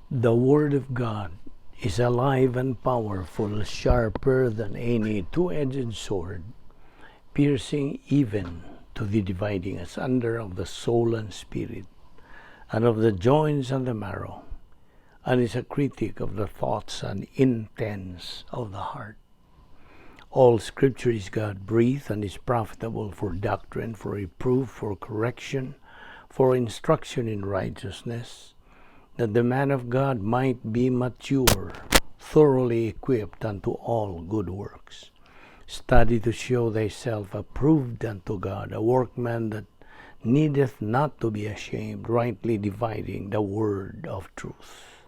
The Word of God is alive and powerful, sharper than any two-edged sword, piercing even to the dividing asunder of the soul and spirit, and of the joints and the marrow, and is a critic of the thoughts and intents of the heart. All Scripture is God-breathed and is profitable for doctrine, for reproof, for correction, for instruction in righteousness, that the man of God might be mature, thoroughly equipped unto all good works. Study to show thyself approved unto God, a workman that needeth not to be ashamed, rightly dividing the word of truth.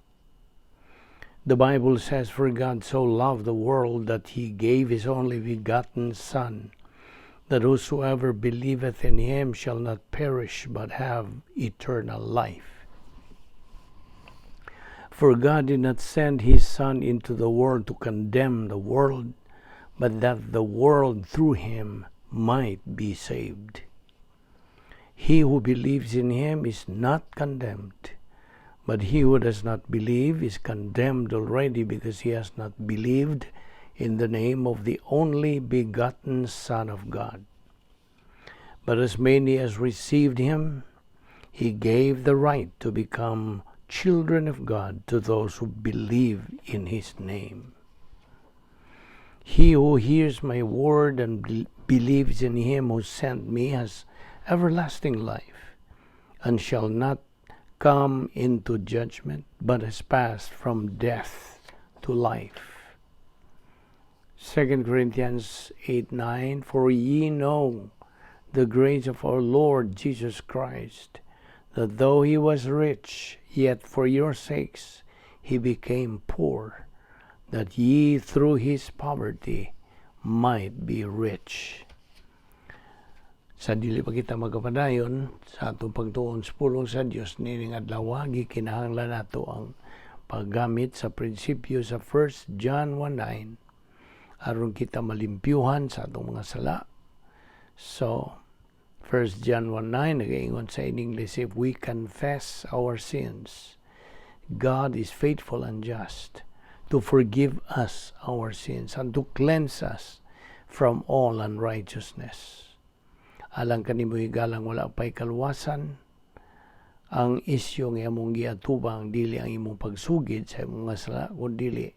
The Bible says, "For God so loved the world that he gave his only begotten Son, that whosoever believeth in him shall not perish but have eternal life." For God did not send his Son into the world to condemn the world, but that the world through him might be saved. He who believes in him is not condemned, but he who does not believe is condemned already, because he has not believed in the name of the only begotten Son of God. But as many as received him, he gave the right to become children of God, to those who believe in his name. He who hears my word and believes in him who sent me has everlasting life, and shall not come into judgment, but has passed from death to life. 2 Corinthians 8:9. For ye know the grace of our Lord Jesus Christ, that though he was rich, yet for your sakes he became poor, that ye through his poverty might be rich. Sa dili pa kita magkapadayon sa atong pagtuon sa pulong sa Dios nining adlaw, gikinahanglan nato ang paggamit sa prinsipyo sa 1 John 1:9 aron kita malimpyuhan sa atong mga sala. So, 1 John 1:9 nagaingon sa in English, "If we confess our sins, God is faithful and just to forgive us our sins and to cleanse us from all unrighteousness." Alang kanimo, higalang wala pa'y kaluwasan, ang isyu nga imong giatubang dili ang imong pagsugid sa imong mga sala, kundi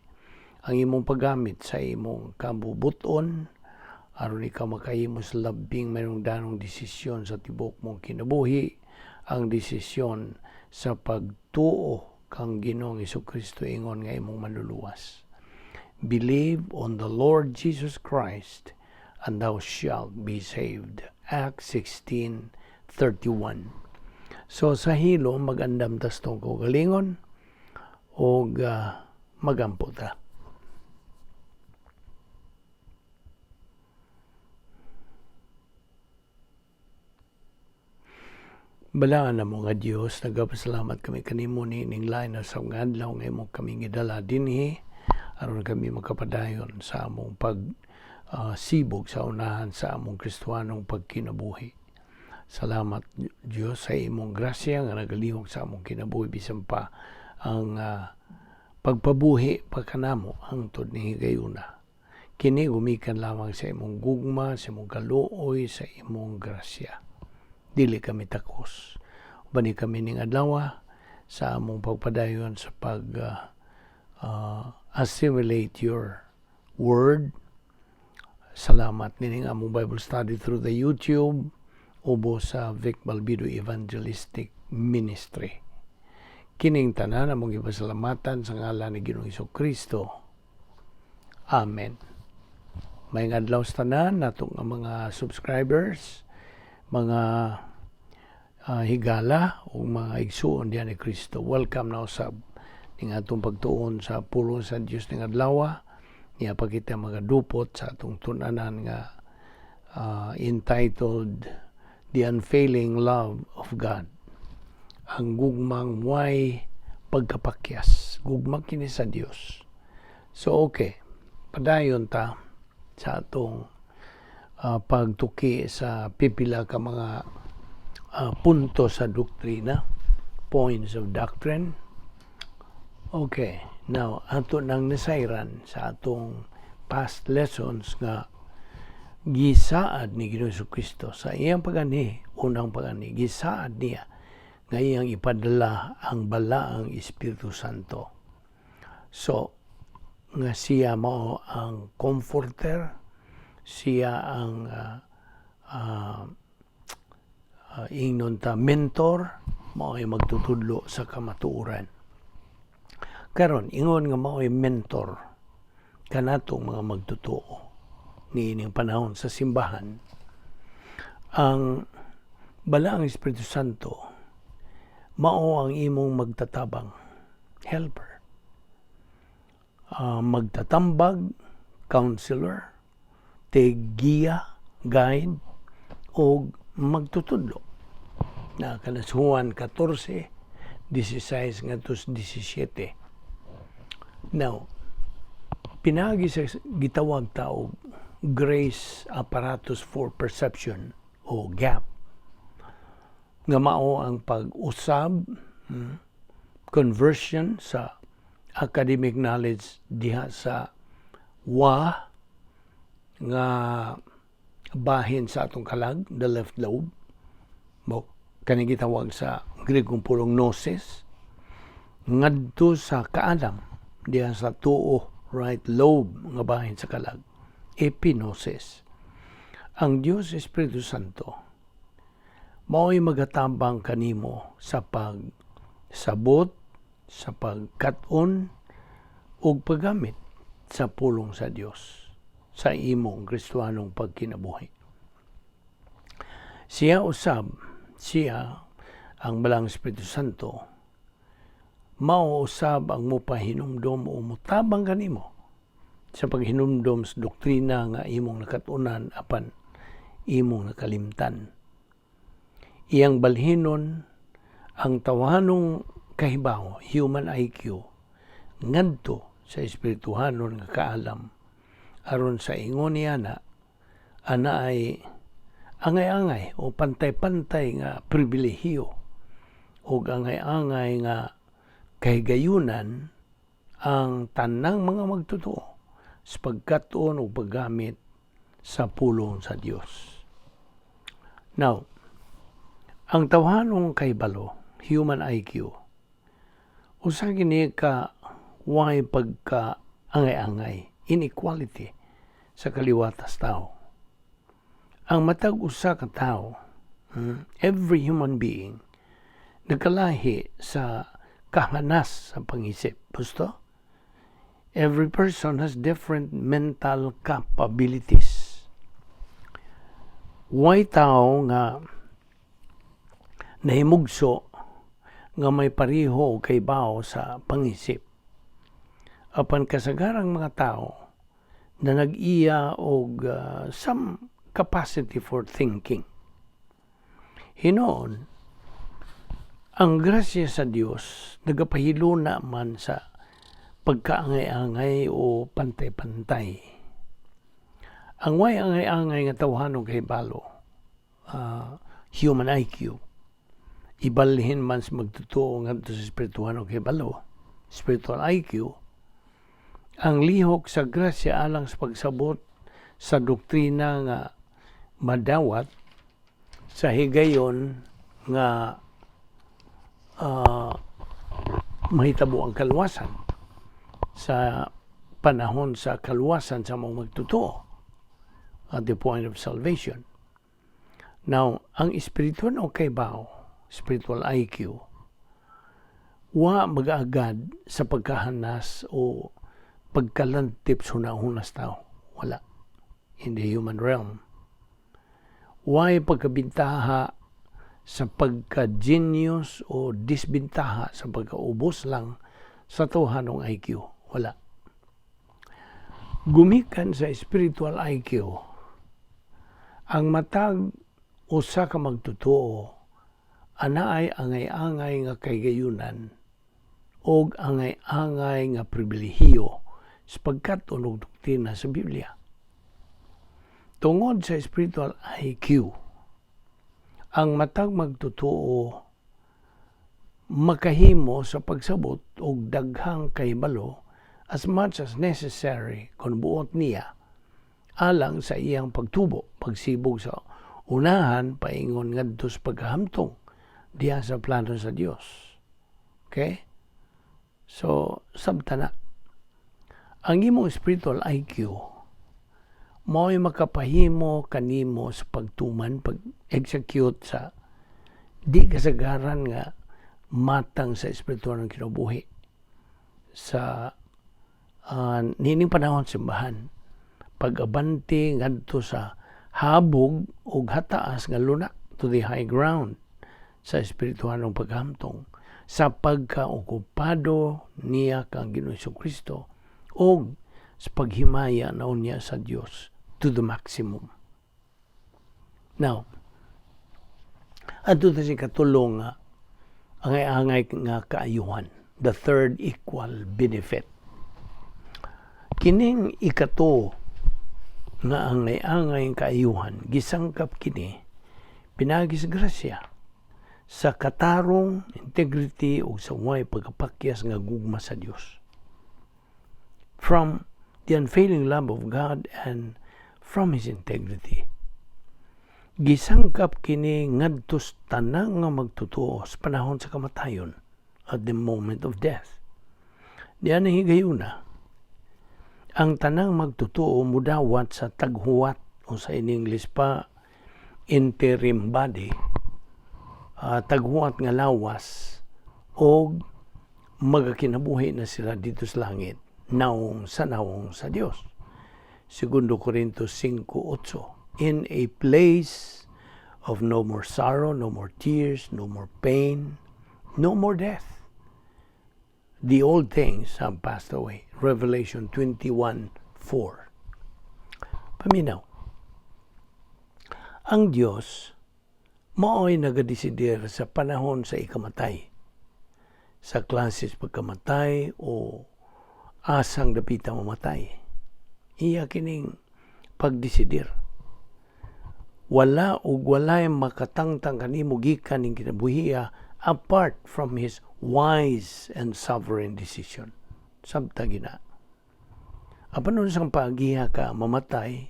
ang imong paggamit sa imong kabubuton aron ikaw makahimo sa labing mahinungdanong desisyon sa tibuok mong kinabuhi, ang desisyon sa pagtuo kang Ginoong Kristo ingon nga imong manluluwas. Believe on the Lord Jesus Christ and thou shalt be saved. Acts 16:31. So sa hilom, magandam tas tong kaugalingon og magampo ta. Balaan namo nga Dios, nagapasalamat kami kanimo niining lain na sa nga adlaw nga imo kami gidala dinhi aron kami makapadayon sa among pag sibog sa unahan sa among Kristohanong pagkinabuhi. Salamat, Dios, sa imong grasya nga nagalihok sa among kinabuhi bisan pa ang pagpabuhi pa kanamo hangtod ni higayuna. Kini gumikan lamang sa imong gugma, sa imong kaluoy, sa imong grasya. Dili kami takos. Ubani kami ning adlaw sa among pagpadayon sa pag assimilate your word. Salamat nining among Bible study through the YouTube ubo sa Vic Balbido Evangelistic Ministry. Kining tanan among gipasalamatan sa ngalan ni Ginoong Kristo. Amen. Maayong adlaw sa tanan natong nga mga subscribers, mga higala ug mga igsuon diha ni Kristo. Welcome na usab ning atong pagtuon sa pulong sa Dios ning adlaw niya pa kita magadupot sa atong tun-anan nga entitled "The Unfailing Love of God." Ang gugmang way pagkapakyas. Gugma kini sa Dios. So okay, padayon ta sa atong pagtuki sa pipila ka mga punto sa doktrina, points of doctrine. Okay, now ato nang nasayran sa atong past lessons nga gisaad ni Ginoong Kristo sa iyang pag-anhi, unang pag-anhi, gisaad niya nga iyang ipadala ang Balaang Espiritu Santo. So, nga siya mao ang comforter, siya ang ingnon ta mentor, mao'y magtutudlo sa kamatuoran. Karon, ingon nga mao'y mentor kanatong mga magtotoo niining panahon sa simbahan, ang Balaang Espiritu Santo mao ang imong magtatabang, helper, magtatambag, counselor, tiggiya, guide, o magtutudlo. Na kanas Juan 14:16 ngadto 17. Now, pinaagi sa gitawag ta og Grace Apparatus for Perception o GAP nga mao ang pag-usab, conversion sa academic knowledge diha sa wa nga bahin sa atong kalag, the left lobe mo, kaning gitawag sa Gregong pulong gnosis, ngadto sa kaalam diha sa tuo, right lobe nga bahin sa kalag, epignosis. Ang Dios Espiritu Santo mao'y magatabang kanimo sa pagsabot, sa pagkat-on ug paggamit sa pulong sa Dios sa imong Kristohanong pagkinabuhi. Siya usab, siya ang Balaang Espiritu Santo, mao usab ang mupahinumdom o mutabang kanimo sa paghinumdom sa doktrina nga imong nakatunan apan imong nakalimtan. Iyang balhinon ang tawhanong kahibaw, human IQ, ngadto sa espirituhanon nga kaalam aron sa ingon niya na ana ay angay-angay o pantay-pantay nga pribilehiyo o angay-angay nga kahigayunan ang tanang mga magtotoo sa pagkat-on o paggamit sa pulong sa Dios. Now, ang tawhanong kahibalo, human IQ, usa kini ka way pagka angay-angay, inequality sa kaliwatas tao. Ang matag usa ka tao, every human being, nagkalahi sa kahanas sa pangisip. Gusto? Every person has different mental capabilities. Way tao nga nahimugso nga may pareho o kaybaw sa pangisip. Apan kasagarang mga tao na nag-iya og some capacity for thinking. Hinoon, ang grasya sa Dios nagapahiluna man sa pagkaangay-angay o pantay-pantay. Ang way angay-angay nga tawhanong kahibalo, human IQ, ibalhin man sa magtotoo ngadto sa espirituhanong kahibalo, spiritual IQ, ang lihok sa grasya alang sa pagsabot sa doktrina nga madawat sa higayon nga mahitabo ang kaluwasan sa panahon sa kaluwasan sa mga magtotoo, at the point of salvation. Now, ang espiritual o kaybaw, spiritual IQ, wa mag-agad sa pagkahanas o pagkalantip sa hunahunas tao. Wala. In the human realm. Way pagkabintaha sa pagka-genius o disbintaha sa pagkaubos lang sa tawhanong IQ. Wala. Gumikan sa spiritual IQ, ang matag usa ka magtotoo anaay angay-angay nga kahigayunan og angay-angay nga pribilehiyo sa pagkat-on og doktrina sa Biblia. Tungod sa spiritual IQ, ang matag magtotoo Makahimo sa pagsabot og daghang kahibalo as much as necessary kung buot niya alang sa iyang pagtubo, pagsibog sa unahan paingon ngadto sa pagkahamtong diha sa plano sa Dios. Okay? So, sabta na. Ang imong spiritual IQ mao'y makapahimo kanimo sa pagtuman, pag-execute sa di kasagaran nga matang sa espiritual ng kinabuhi sa niining panahon, simbahan, pag-abante ngadto sa habog ug hataas nga lunak, to the high ground sa espirituhanong paghamtong sa pagkaokupado niya kang Ginoong Kristo og sa paghimaya na unya sa Dios to the maximum. Now, adto ta sa ikatulong nga angay-angay nga kaayuhan, the third equal benefit. Kining ikatulo nga angay-angay kaayuhan, gisangkap kini pinaagi sa grasya, sa katarong, integrity ug sa way pagkapakyas nga gugma sa Dios. From the unfailing love of God and from His integrity. Gisangkap kini ngadto sa tanan nga magtotoo sa panahon sa kamatayon, at the moment of death. Diyan ang higayuna, ang tanang magtotoo mudawat sa taghuwat o sa in English pa interim body, taghuwat nga lawas, o magakinabuhi na sila dito sa langit nawong sa nawong sa Dios. Segundo Corintios 5:8, in a place of no more sorrow, no more tears, no more pain, no more death. The old things have passed away. Revelation 21:4. Paminaw. Ang Dios mao'y nagadesidir sa panahon sa ikamatay. Sa klases pagkamatay o asang dapita mamatay. Iya kining pagdesidir. Wala ug walay makatangtang kanimo gikan ning kinabuhiya apart from His wise and sovereign decision. Sabta gina. Apan unsang paagiha ka mamatay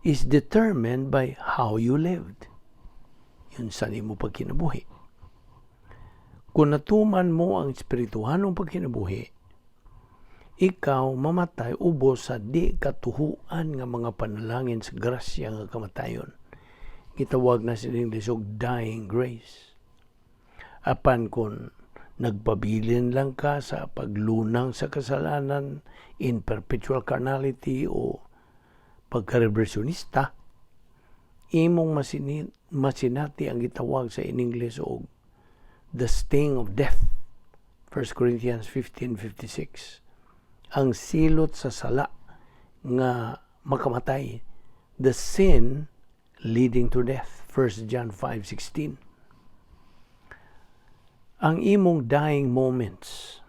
is determined by how you lived. Yun sa nimo pagkinabuhi. Kung natuman mo ang espirituhanong pagkinabuhi, ikaw mamatay ubos sa di katuhuan nga mga panalangin sa grasya nga kamatayon. Gitawag na sa English og dying grace. Apan kung nagpabilin lang ka sa paglunang sa kasalanan in perpetual carnality o pagka-reversionista, imong masinati ang gitawag sa in English og the sting of death. 1 Corinthians 15:56. Ang silot sa sala nga makamatay, the sin leading to death. 1 John 5:16. Ang imong dying moments,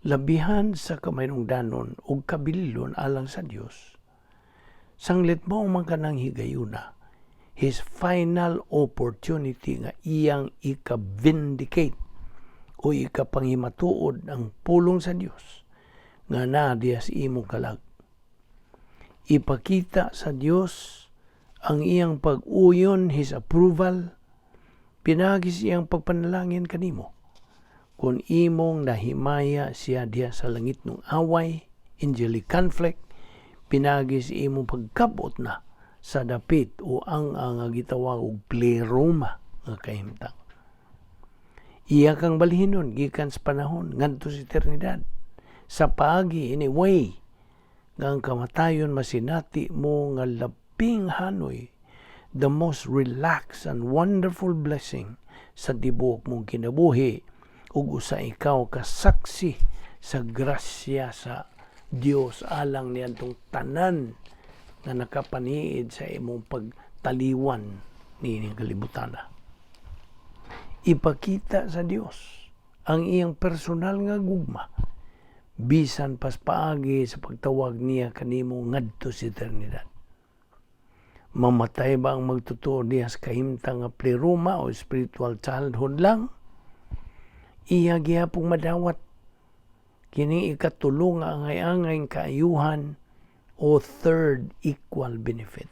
labihan sa kamahinungdanon ug kabililon alang sa Dios. Sanglit mo man kanang higayuna, His final opportunity nga iyang ika-vindicate o ikapangimatuod ang pulong sa Dios nga naa diha sa imong kalag. Ipakita sa Dios ang iyang pag-uyon, His approval, pinaagi sa iyang pagpanalangin kanimo. Kung imong nahimaya siya diha sa langit ng away, angelic conflict, pinaagi sa imong pagkabot na sa dapit o ang gitawag og pleroma nga kahimtang. Iya kang balhinon gikan sa panahon ngadto sa eternidad. Sa paagi, in a way nga ang kamatayon masinati mo nga labing hanoy, the most relaxed and wonderful blessing sa tibuok mong kinabuhi ug usa ikaw ka saksi sa grasya sa Dios alang niadtong tanan nga nakapaniid sa imong pagtaliwan niining kalibutan. Ipakita sa Dios ang iyang personal nga gugma bisan pas paagi sa pagtawag niya kanimo ngadto sa eternidad. Mamatay ba ang magtotoo diha sa kahimtang nga pleroma o spiritual childhood lang? Iya gihapong madawat kining ikatulo nga angay-angay kaayuhan o third equal benefit.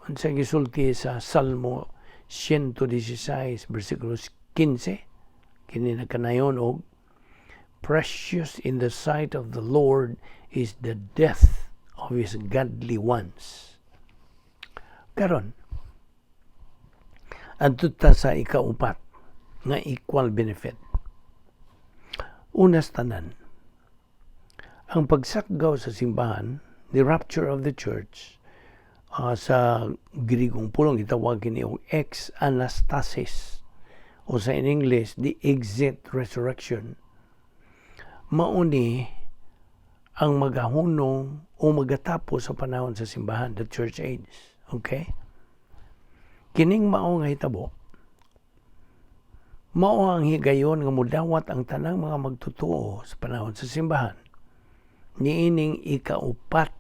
Unsa gisulti sa Salmo 116 versikulo 15? Kini nakanayon og "Precious in the sight of the Lord is the death of his godly ones." Karon, adto ta sa ikaupat nga equal benefit. Una sa tanan, ang pagsakgaw sa simbahan, the rapture of the church, sa Grigong pulong gitawag kini og ex anastasis o sa in English, the exit resurrection, mauni ang magahunong o magatapos sa panahon sa simbahan, the church age. Okay? Kining mao nga hitabo, mao ang higayon nga mudawat ang tanang mga magtotoo sa panahon sa simbahan niining ikaupat,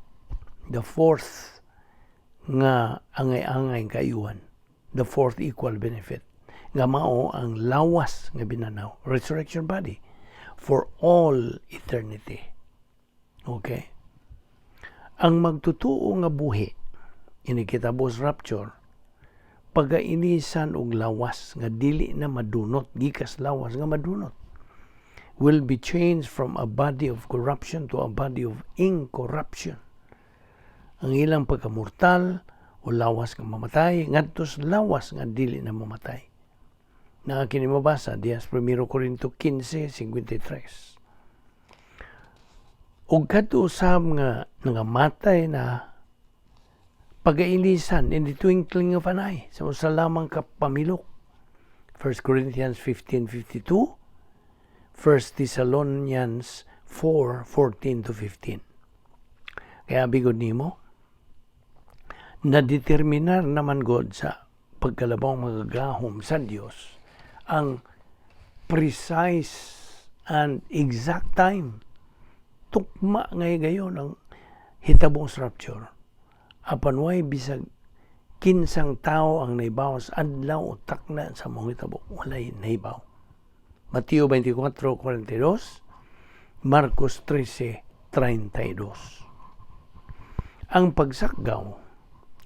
the fourth nga angay-angay kaayuhan, the fourth equal benefit, nga mao ang lawas nga binanaw, resurrection body, for all eternity. Okay? Ang magtotoo nga buhi, inig hitabo sa rapture, pagainisan og lawas nga dili na madunot, gikas lawas nga madunot, will be changed from a body of corruption to a body of incorruption. Ang ilang pagkamortal o lawas nga mamatay ngadto sa lawas nga dili na mamatay. Naa kini mabasa diha sa 1 Corinto 15:53. Ug kadto usab nga nangamatay na, pagailisan in the twinkling of an eye, sa usa lamang ka pamilok. 1 Corinthians 15:52, 1 Thessalonians 4:14 to 15. Kaya bigod nimo, nadeterminar naman God sa pagkalabaw magagahom sa Dios ang precise and exact time, tukma nga higayon ang hitabong rapture, apan way bisag kinsang tao ang nahibaw sa adlaw o takna sa maong hitabo. Walay nahibaw. Mateo 24:42, Marcos 13:32. Ang pagsakgaw,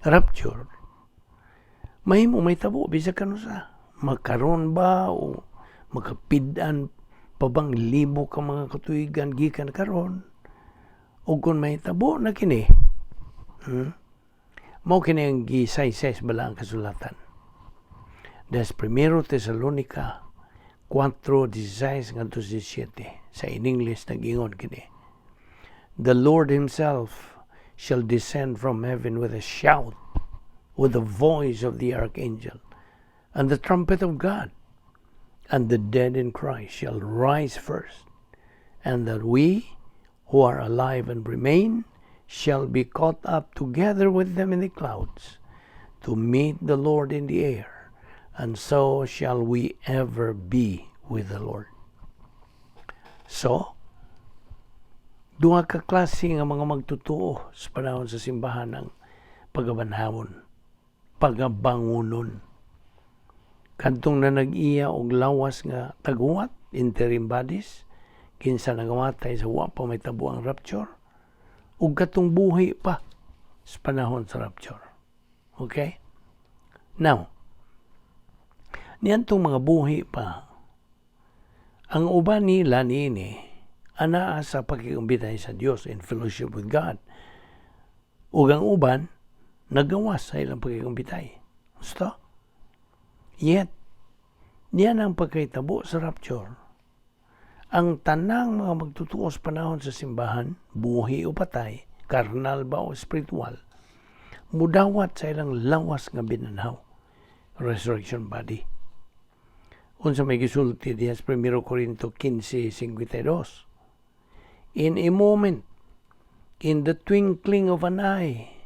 rapture, mahimo mahitabo bisag kanusa. Makaron ba o makapid-an pa bang libo ka mga katuigan gikan karon? O kung mahitabo na kini, Mao kini ang gisaysay sa balaang kasulatan. Des Primero Tesalonica 4:16 ngadto 17. Sa in English nag-ingon kini: "The Lord himself shall descend from heaven with a shout, with the voice of the archangel, and the trumpet of God, and the dead in Christ shall rise first, and that we who are alive and remain shall be caught up together with them in the clouds to meet the Lord in the air, and so shall we ever be with the Lord." So, duha ka klase nga mga magtotoo sa panahon sa simbahan ang pagabanhawon, pagabangunon. Kadtong na nag-iya og lawas nga taguwat, interim bodies, kinsa nangamatay sa wa pa mahitabo ang rapture, ug katong buhi pa sa panahon sa rapture. Okay? Now, niadtong mga buhi pa, ang uban nila niini anaa sa pakigkumbitay sa Dios, in fellowship with God. Ug ang uban nagawas sa ilang pakigkumbitay. Gusto? Yet, niya ang pagkahitabo sa rapture. Ang tanang mga magtotoo sa panahon sa simbahan, buhi o patay, karnal ba o spiritual, mudawat sa ilang lawas nga binanhaw, resurrection body. Unsa may gisulti diha sa 1 Corinto 15:52? "In a moment, in the twinkling of an eye,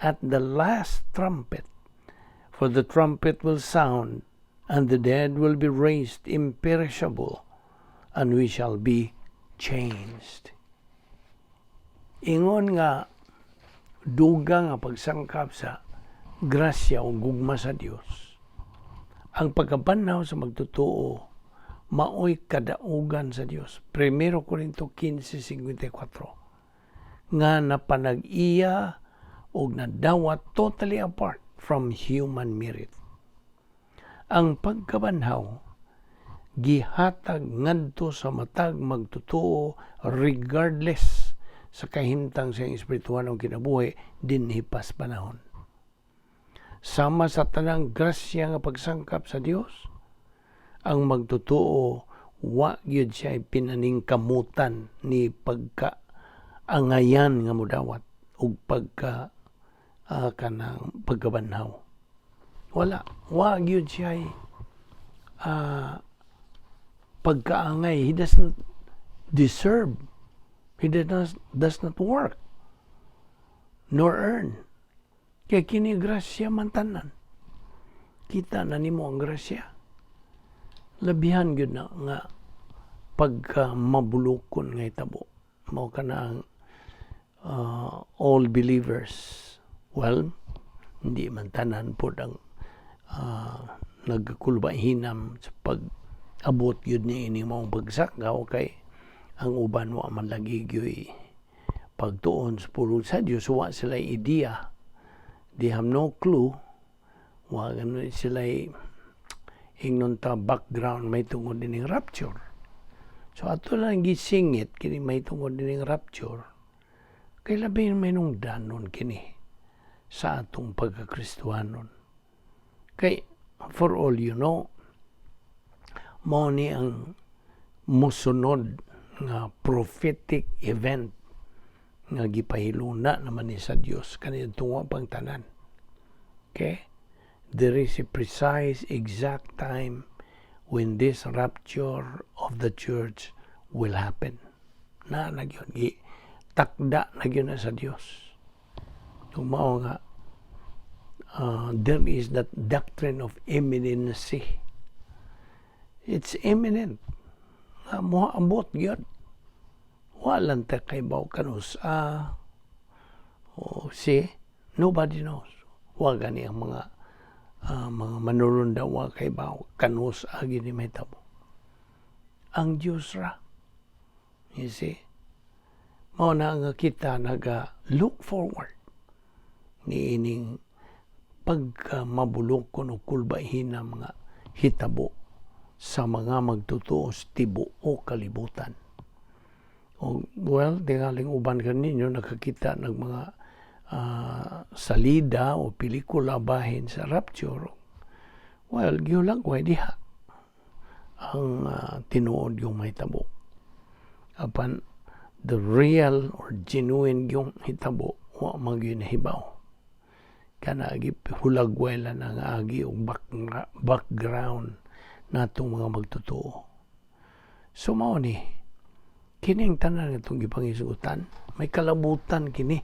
at the last trumpet, for the trumpet will sound, and the dead will be raised imperishable, and we shall be changed." Ingon nga dugang nga pagsangkap sa grasya o gugma sa Dios. Ang pagkabanhaw sa magtotoo Maoy kadaugan sa Dios. 1 Corinto 15:54 nga napanag-iya og nadawat totally apart from human merit. Ang pagkabanhaw gihatag ngadto sa matag magtotoo regardless sa kahimtang sa espirituhanong kinabuhi dinhi pas panahon. Sama sa tanang grasya nga pagsangkap sa Dios, ang magtotoo wa gyud siya pinaningkamutan ni pagka angayan nga mudawat ug pagka kanang pagkabanhaw. Wala, wa gyud siya pagkaangay. He does not deserve. He does not work nor earn. Kay kini grasya man tanan. Kita na nimo ang grasya. Labihan gyud na nga pagka mabulukon nga itabo. Mao kana ang all believers. Well, hindi man tanan pod ang nagkulbahinam sa pag-abot gyud ni ini maong pagsakaw, kay ang uban wa man lagi gyud pagtuon sa pulong sa Dios. Wa sila idea, they have no clue, wa ganun sila ingnon ta background may tungod dining rapture. So ato lang gisingit kini may tungod dining rapture kay labi may nung danon kini sa atong pagkakristuhanon, kay for all you know, mao ni ang musunod nga prophetic event nga gipahiluna naman ni sa Dios kaniadtong wa pang tanan. Okay? There is a precise exact time when this rapture of the church will happen. Na gyud gi takda na gyud na sa Dios. Kung mao nga there is that doctrine of imminency. It's imminent. Nga moabot gyud. Walang ta kaybaw kanus-a o si nobody knows. Wa gani ang mga manulunda, wa kaybaw kanus-a gini mahitabo. Ang Dios ra. You see? Mao na nga kita naga look forward ni ining pagka mabulokon o kulbahin ang mga hitabo sa mga magtotoo sa tibuok kalibutan. O, well, tingaling uban kaninyo nakakita ng mga salida o pelikula bahin sa rapture. Well, gihulagway diha ang tinuod yung mahitabo. Apan the real or genuine yung hitabo, wa man gyud nahibaw. Kana hulagway lang ang agi og background natong mga magtotoo. So mao ni kining tanan nga itong gipangisugutan, may kalabutan kini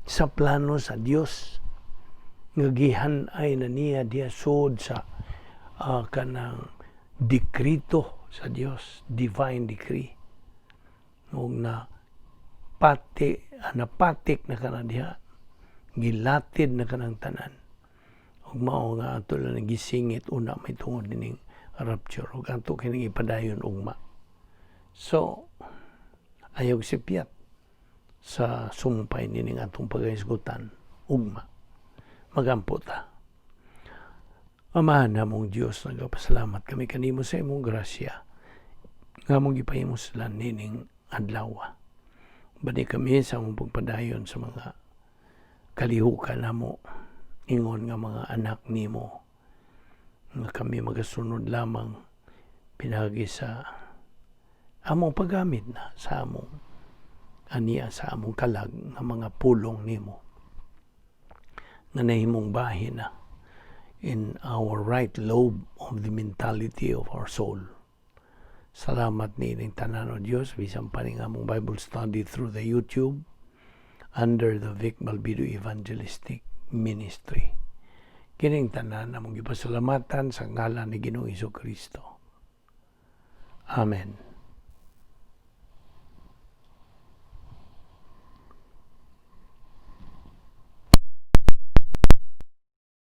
sa plano sa Dios nga gihan-ay na niya diha sud sa kanang dekrito sa Dios, divine decree, ug na pati napatik na kana diha, gilatid na kanang tanan. Ug mao nga ato lang gisingit una may tungod nining rapture ug ato kining ipadayon ugma. So ayaw sipyat sa sumpay nining atong paghisgutan ugma. Magampo ta. Amahan namong Dios, nagapasalamat kami kanimo sa imong grasya nga among gipahimo sila nining adlaw. Bani kami sa among pagpadayon sa mga kalihukan namo ingon nga mga anak nimo, nga kami magasunod lamang pinagi sa among paggamit na sa among ania sa among kalag nga mga pulong nimo nga nahimong bahin na in our right lobe of the mentality of our soul. Salamat ni ining tanan, O Dios, bisan pa ning among Bible study through the YouTube under the Vic Balbido Evangelistic Ministry. Kining tanan among gipasalamatan sa ngalan ni Ginoong Kristo. Amen.